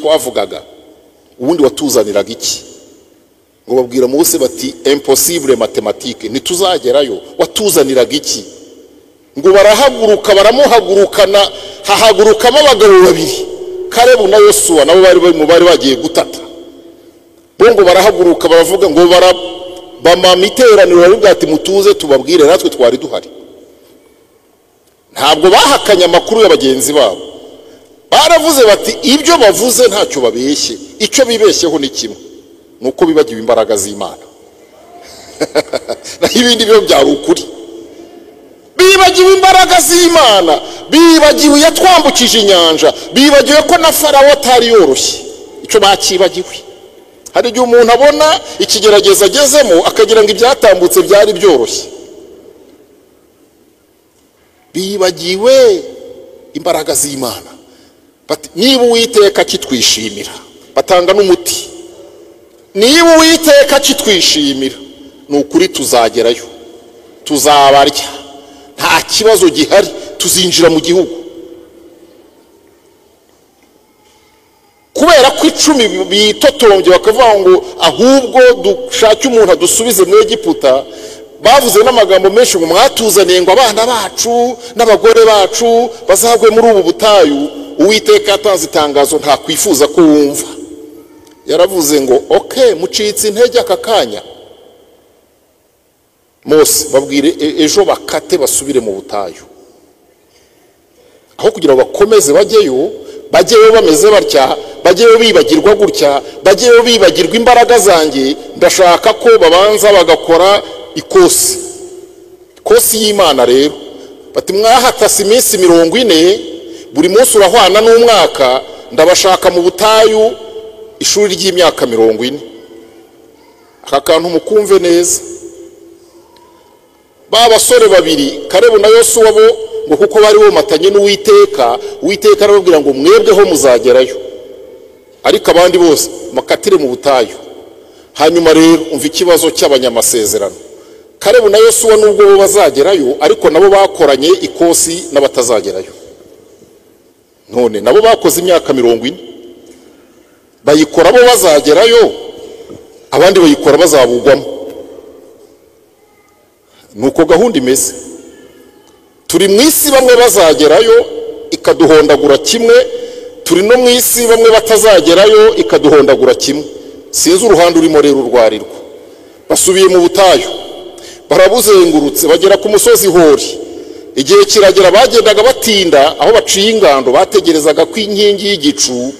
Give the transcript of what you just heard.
twavugaga, ubundi watuzaniraga iki? Ngo babwira Mose bati impossible mathématique, ntituzagerayo, watuzaniraga iki? Ngo barahaguruka, baramuhagurukana, hahagurukamo abagabo babiri, Kalebu na Yosuwa, nabo bari bagiye gutata. Bo ngo barahaguruka baravuga ngo bamama iteraniro, baravuga ati mutuze tubabwire, natwe twari duhari. Ntabwo bahakanye amakuru ya bagenzi babo, baravuze bati ibyo bavuze ntacyo babeshye, icyo bibeshyeho ni kimwe, nuko bibagiwe imbaraga z'Imana. Naho ibindi byo byari ukuri. Bibagiwe imbaraga z'Imana, bibagiwe yatwambukije inyanja, bibagiwe ko na Farawo atari yoroshye, icyo bakibagiwe. Hari igihe umuntu abona ikigerageza agezemo akagira ngo ibyatambutse byari byoroshye. Bibagiwe imbaraga z'Imana. Bati niba Uwiteka akitwishimira, batanga n'umuti, niba Uwiteka akitwishimira ni ukuri tuzagerayo, tuzabarya, nta kibazo gihari, tuzinjira mu gihugu. Kubera ko 10 bitotombye bakavuga ngo ahubwo dushake umuntu adusubize mu Egiputa, bavuze n'amagambo menshi ngo mwatuzaniye ngo abana bacu n'abagore bacu bazagwe muri ubu butayu. Uwiteka yatanze itangazo ntakwifuza ko wumva. Yaravuze ngo okay, mucitse intege aka kanya, Mose babwire ejo bakate basubire mu butayu. Aho kugira ngo bakomeze bajyeyo, bajyeyo bameze batya, bajyeyo bibagirwa gutya, bajyeyo bibagirwa imbaraga zanjye, ndashaka ko babanza bagakora ikosi. Ikosi y'Imana rero, bati mwahatase iminsi 40, buri munsi urahwana n'umwaka, ndabashaka mu butayu ishuri ry'imyaka 40. Aka kantu mukumve neza. Ba basore babiri Kalebu na Yosuwa bo ngo kuko bari bomatanye n'Uwiteka, Uwiteka arababwira ngo mwebweho muzagerayo, ariko abandi bose makatire mu butayu. Hanyuma rero umva ikibazo cy'abanyamasezerano. Kalebu na Yosuwa nubwo bo bazagerayo, ariko nabo bakoranye ikosi n'abatazagerayo. None nabo bakoze imyaka 40, bayikora bo bazagerayo, abandi bayikora bazabugwamo. Nuko gahunda imeze. Turi mu isi bamwe bazagerayo ikaduhondagura kimwe, turi no mu isi bamwe batazagerayo ikaduhondagura kimwe. Sinzi uruhande urimo rero urwarirwa. Basubiye mu butayu, barabuzengurutse, bagera ku musozi Hori. Igihe kiragera bagendaga batinda aho baciye ingando, bategerezaga ko inkingi y'igicu